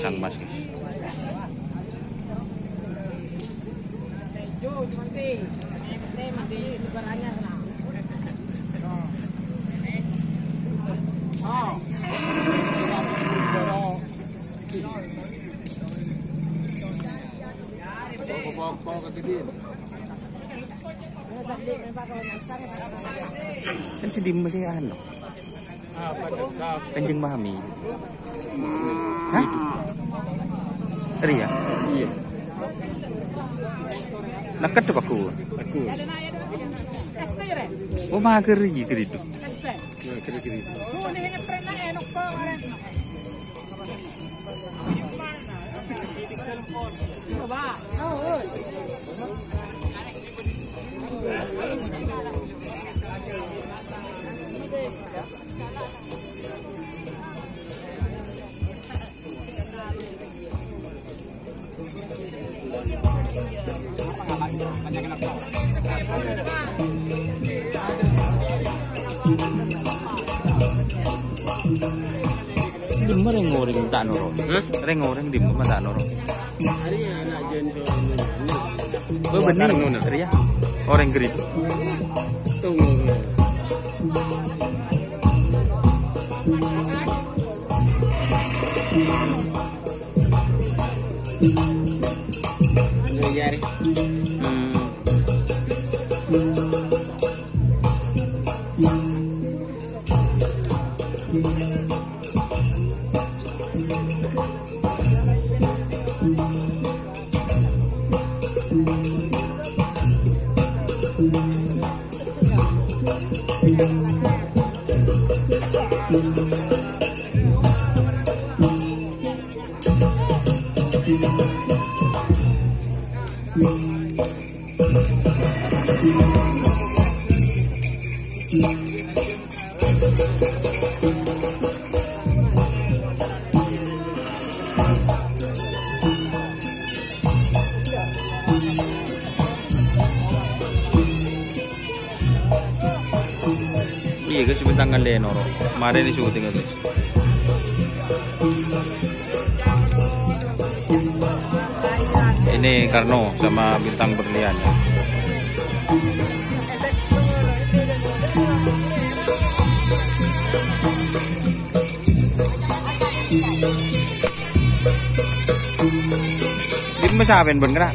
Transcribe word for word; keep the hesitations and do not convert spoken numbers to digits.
Tang Mas. Kan si Dimas sè anu. Kanjeng Mami. Hah? Rèya? Iyâ. Nèkèt apa aku? Aku. Oh, mager iki, Keridu. Nah, kira-kira. Dimma rèng-orèng ta' noro'? Hah? Rèng-orèng dimma ta' noro'? Arèya ana' jân. Oh, bânnè. Karno, nah. Rèya. Orèng Keridu. Tunggu. Iyâ, guys, bintang kan lè' noro'. Marèna syuting, guys. Ini Karno sama Bintang Berlian, ya. Dimma sampèyan, Bun, kèra?